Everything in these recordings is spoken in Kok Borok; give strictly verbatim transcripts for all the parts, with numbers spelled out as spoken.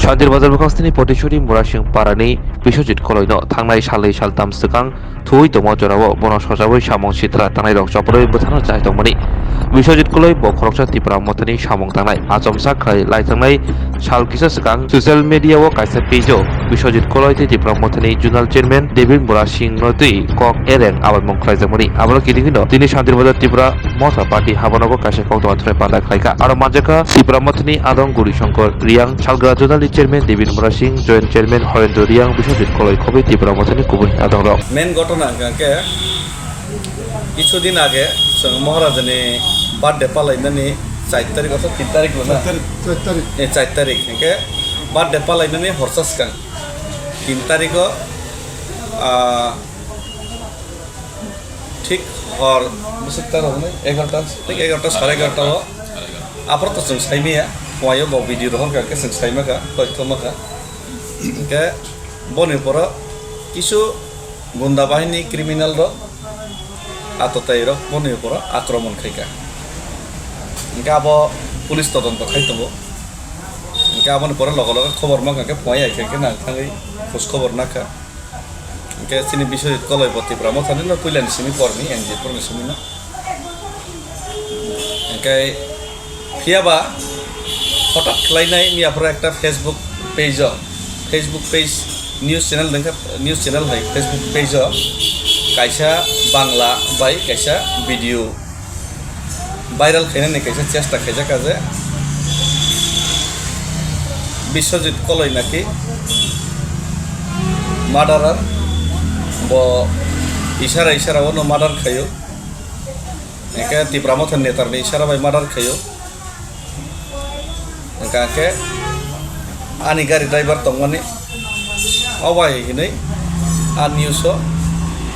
Santir Bazar bwkhak sini Potisuri Murasing Parani Biswajit Koloino thangnai salnwi saltham swkang thuwi tongma jorao bono sojawi samung sitra tangnairok chopolwi bwthano chai tongmani. Biswajit Koloi bo khoroksa Tipra Mothani samung tangnai achomsa khlai lai thangnai sal kisa swkang social media-o kaisa page-o Biswajit Koloi tei Tipra Mothani Zonal Chairman David Murasingno twi kok ereng abaimung khlaijakmani. Abono kitingwino tini Santir Bazar Tipra Motha Party habanogo kaisa koktwma thwrai panda khlaikha. Aro manjakha Tipra Mothani Adong Guri Shankar Riang, Salgra Zonal Chairman David Murasing, Joint Chairman Horendra Riang, Biswajit Koloi khobwi Tipra Mothani kubui adongrok. Main ghotona hwnkha khe, kichu din age chwng Maharajani birthday palainani char tarik, tin tarik bo na? Char tarik, char tarik. Eh, char tarik. Hwnkhe birthday palainani horsa swkang, tin tariko, ah, thik hor bwswk ta rok hwnwi egarota, thik egarota, sare egarota o. Aphuru to chwng saimaya, phunaio bo video rohor kha khe chwng saimakha, koithomakha. Hwnkhe boni poro kisu gunda bahini criminal rok, atotai rok boni poro akromon khaikha. Hwnkhe abo police todonto khai tongo. Hwnkhe aboni poro loge loge khobor mankha khe phunai ai khe nang thangwi khoj khobor nakha. Hwnkhe chini Biswajit Koloi bo Tipra Mothani no puilani simi kormi, N G O ni simi no. Hwnkhe phiyaba hotat khlainai miyaphoro ekta Facebook page o, Facebook page news channel dengkha, news channel hai Facebook page o kaisa Bangla bai kaisa video viral khainani kaisa chesta khaijakha je Biswajit Koloi naki murderer, bo isara isara o no murder khaio, hwnkhe Tipra Motha netar ni isara bai murder khaio. Hwnkha khe ani gari driver tongmani, o bai hinwi a news o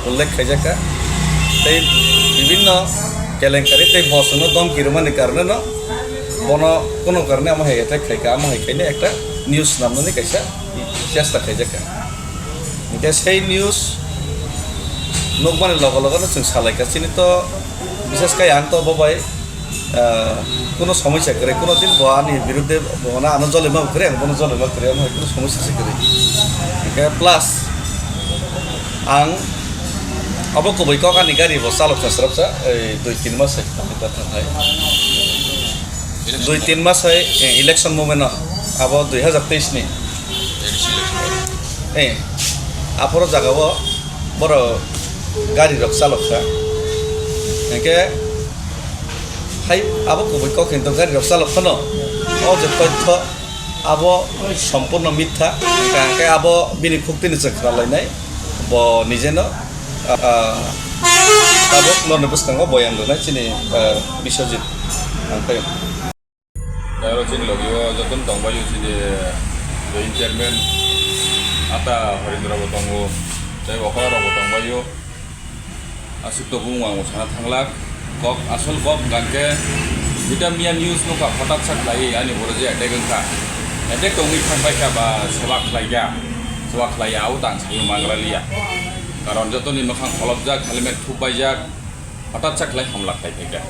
ullekh khaijakha. Tei bibinno kelenkari tei bo chwngno domki rwmani karone no bono kuno karone amo hai attack khaikha, amo hai khainai ekta news swnamnani kaisa chesta khaijakha. Hwnkhe sei news nukmani logo logo no chwng salaikha, chini to bishesh khe ang to bo bai ah, kuno somosya kwrwi, kuno din bo ani birudde bo hwnna ano jolima kwrwi, ang bono jolima kwrwi, ano hai kuno somosya se kwrwi. Hwnkhe plus ang abo kubui kok ani gari bo chalok kha srapsa, ei dui tin mas hai hai. Dui tin mas hai, eh, election moment no, abo dui hazar teis ni. Eh, aphoro jaga o borok gari rok chalok kha. Hwnkhe hai abo kubui kok hinto gari rok chalok phano o je toitho abo sompurno mitha, hwnkha hwnkhe abo bini khuktini chwng khna lainai, bo nijeno, ah, tabuk norni bwskango boyan rwnai chini, ah, Biswajit ang phai. Tei oro chini logi o jotono tongbaio chini joint chairman Ata Horendra bo tongo, tei okra rok bo tongbaio. Aswk to bumung ang sana thanglak. Kok, asol kok hwnkha khe, jeta miya news nukha, hotat sa khlaiwi ani boro je attack wngkha. Attack tongwi thangbai kha ba seba khlaikha, seba khlaiya, abo tang sayo mangra liya. Karon jotoni mwkhang kholopjak, helmet thupbaijak, hotat sa khlai hamla khlai phaikha.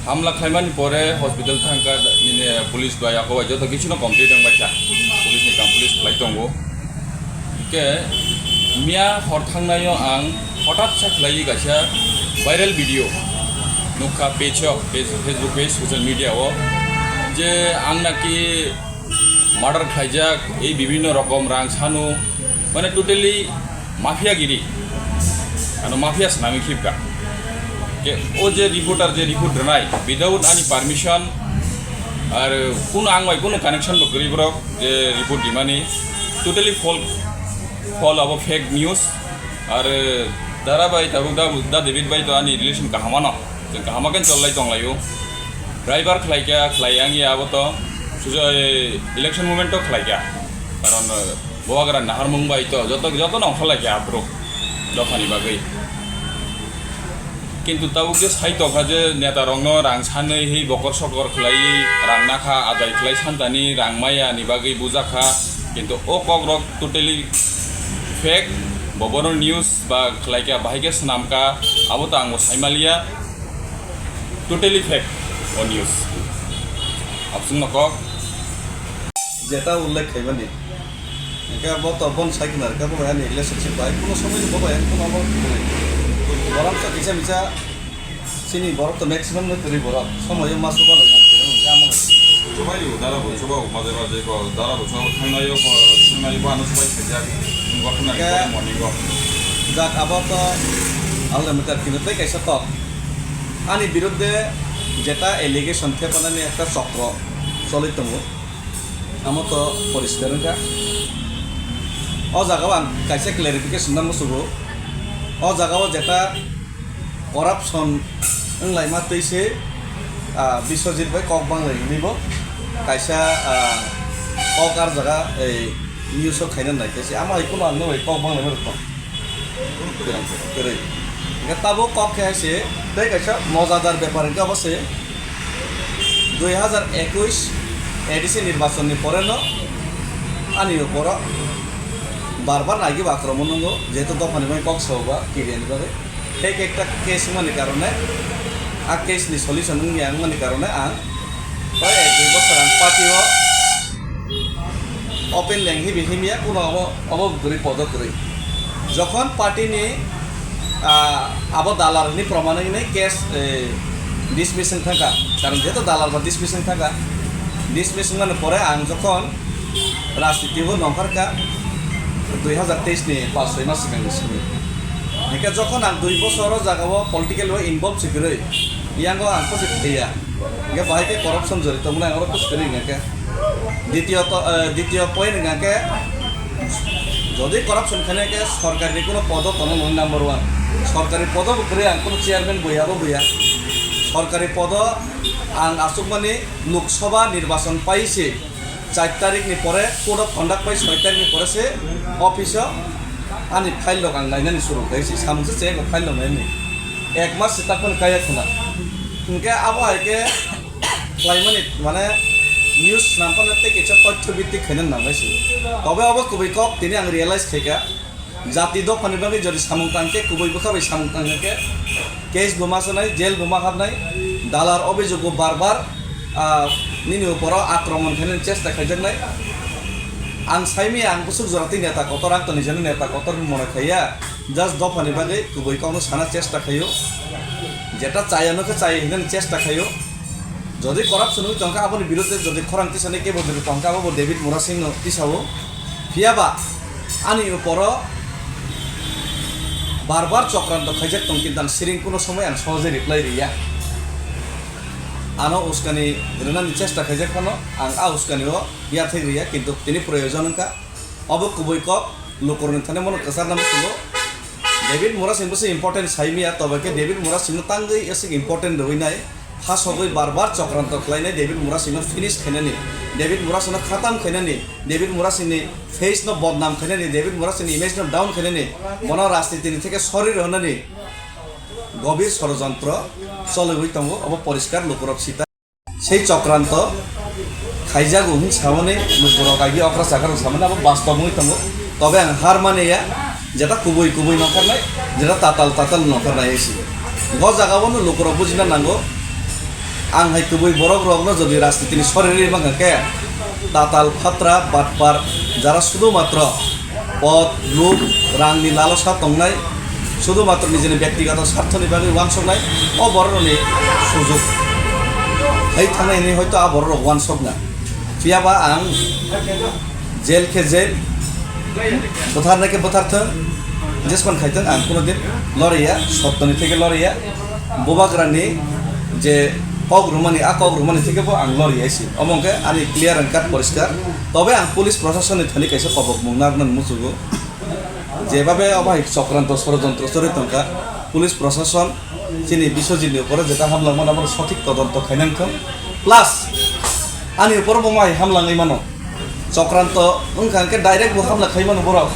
Hamla khlaimani pore hospital thangkha, nini police bai, ako bai joto kichuno complete wngbaikha. Police ni kam police khlai tongo. Hwnkhe miya hor thangnaio ang hotat sa khlaiwi kaisa viral video nukha page o, page, Facebook page, social media o, je ang naki murder khlaijak, ei bibhinno rokom rang sanu, mane totally mafia giri, ano mafia swnamwi khibka. Ke o je reporter je report rwnai without ani permission, ar kuno ang bai kuno connection bo kwrwi borok, je report dimani totally false, false abo fake news. Ar dara bai tabuk da, da David bai to ani relation kaham ano, chwng kaham khe cholai tonglaio. Driver khlai kya khlai yang ya abo to sujo election movement to khlai kya, karon bobagra naharmung bai to joto joto no khlai kya aphuru dophani bagwi. Kintu tabuk je sai tongkha je neta rokno rang sanwi hi bokor sokor khlaiwi rang nakha, ajai khlai santani rang maya ni bagwi bujakha. Kintu o kok rok totally fake, bo bono news ba khlaikha, bahai khe swnamkha, abo to ang bo saimaliya. Totally fake o news. Abswngno kok. Jeta ullekh khaimani. Hingke bo to bon sai khna rwkha, bo bai ani relationship bai kuno somoi bo bai kuno abo borok to kisa misa chini borok to maximum no kwrwi borok somoi ma suba lai nang kwrwi hwnka amo. Chubai o dara bo chuba o maje maje ko dara bo chuba thangnai o thangnai bo ano chubai khaijak. Bo khna Hingke morning o. Jak abo to alda meter kino tei kaisa tok. Ani biruddhe jeta allegation thepanani ekta chokro choli tongo. Amo to poriskar wngkha. O jagao ang kaisa clarification na musugo. O jagao jeta corruption wnglaima tei se, ah, Biswajit bai kok banglai hinwi bo kaisa, ah, kok ar jaga ei news o khaina nai khe se amo hai kheno ang nw bai kok banglai ma rwkha. Kwrwi. Hingke tabuk kok khe hai se tei kaisa mojadar bepar hingke abo se dui hazar ekush A D C nirbachon ni pore no ani uporo bar bar naigiba akromon nungo, jehetu dophani bai kok sao ba K D A ni bagwi. Fake ekta case wngmani karone, a case ni solution wngya wngmani karone ang bai ek dui bosor ang party o open leng hibi himya kuno obo, obo kwrwi podo kwrwi. Jokhon party ni, ah, abo dalar ni proman wngwi case, eh, dismiss wng thangkha. Karon jehetu dalar ba dismiss wng thangkha. Dismiss wngmani pore ang jokhon rajniti o nongkhorkha dui hazar teis ni pas soi mas swkang ni simi. Hingke jokhon ang dui bosor o jaga o political o involve se kwrwi, yango ang kosik thaiya. Hingke bahai khe corruption jori tongmani ang oro kosik kwrwi hingka khe. Ditiyot, eh, ditiyo point hingka khe, jodi corruption khainai khe sorkari ni kuno podo tono nung number one. Sorkari podo bo kwrwi ang kuno chairman boya bo boya. Sorkari podo ang asukmani Lok Sabha nirbachon pai se char tarik ni pore code of conduct pai soi tarik ni pore se office o ani file rok ang nainani suru khlai se samung se chek file rok nainani ek mas se takmani kaya khuna. Hingke abo hai khe khlaimani mane news swnam phano tei kisa tothyo bhitti khaina nangnai se. Tobe abo kubui kok tini ang realize khaikha. Jati dophani bagwi jodi samung tang khe kubui bwkha bai samung tang khe case bo ma sanai, jail bo ma habnai, dalar obijok bo bar bar, ah, nini uporo akromon khainani chesta khaijaknai. Ang saimaya ang bwswk jora tei neta kotor, ang to nijeno neta kotor hwnwi mone khaiya, just dophani bagwi kubui kokno sana chesta khaio, jeta chaya no khe chaya hinani chesta khaio. Jodi corruption wngwi tongkha, aboni biruddhe jodi khorang tisani kebo jodi tongkha, abo bo David Murasingno tisao. Phiya ba ani uporo bar bar chokranto khaijak tong, kintu ang siring kuno somoi ang sohoje reply riya. Ano uskani rwnani chesta khaijak phano ang a uskani o yathek riya, kintu tini proyojon wngkha. Obo kubui kok, lukurokni thani bono kwcharna muchungo. David Murasing bwswk important saimaya, tobe khe David Murasingno tangwi aswk important rwui nai. Hasogwi bar bar chokranto khlainai David Murasingno finish khainani, David Murasingno khatam khainani, David Murasingni face no bodnam khainani, David Murasingni image no down khainani, bono rajniti ni theke sori rwnani gobir sorojontro choliwi tongo, obo poriskar lukurok sita. Sei chokranto khaijago hwn samani lukurok agi okra chakarok samani abo bastob wngwi tongo, tobe ang har mani ya. Jeta kubui kubui nongkhornai, jeta tatal tatal nongkhornai hai si. Go jaga o no lukurok bujina nango. Ang hai kubui borok rok no jodi rajniti ni sori rwi mankha khe, tatal phatra batpar jara sudu matro pod, luk, rang ni lalosa tongnai, sudu matro nijini byaktigoto sartho ni bagwi uansuknai, o borok rok ni sujug hai thangnai hinwi hoito a borok rok uansukna. Phiya ba ang jail khe jail, bwtharnai khe bwtharthwng, jespan khaithwng, ang kuno din loriya, sottoni theke loriya. Bubagrani je kok rwmani, a kok rwmani theke bo ang loriya si. Omo hwnkhe ani clear and cut poriskar. Tobe ang police proshasonni thani kaisa kobokmung narwknani muchungo. Jebabe obo hai chokranto sorojontro chorwi tongkha, police proshason chini Biswajitni upore jeta hamlangmani abono sothik todonto khainang thung. Plus ani upore bo mai hamlangwi mano. Chokranto wngkha hwnkhe direct bo hamla khai mano borok.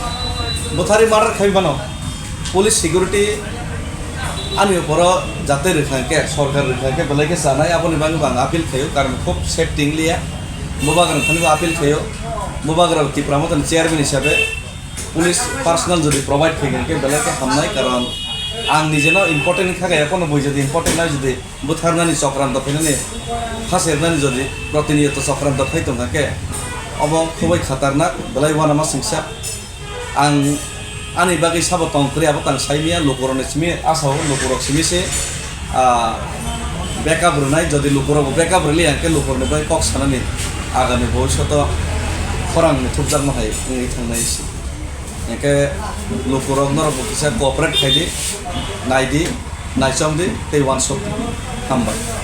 Bwthari murder khai mano. Police security ani uporo jate rwkha hwnkhe, sorkar rwkha hwnkhe belai khe chanai, aboni bagwi bo ang appeal khaio, karon khub safety wngliya. Bubagra thani bo appeal khaio. Bubagra Tipra Mothani chairman hisabe police personnel jodi provide khai hwnkhe belai khe hamnai, karon ang nijeno important kha kaya, kono bui jodi important nai jodi bwtharnani chokranto khainani, phasernani jodi protiniyoto chokranto khai tongkha khe, Obo khoboi khatarnak, belai uanama singsa. Ang ani bagwi sabo tong kwrwi, abo tang sai manya, lukurokni simi asa o, lukurok simi se, ah, backup rwnai, jodi lukurok bo backup rwli hwnkhe lukurokni bai kok sanani agami bhobishoto khorang muthupjakma hai wngwi thangnai se. Hwnkhe lukurok norok bo kisa cooperate khaidi, naidi, naichomdi tei uansukdi. Hambai.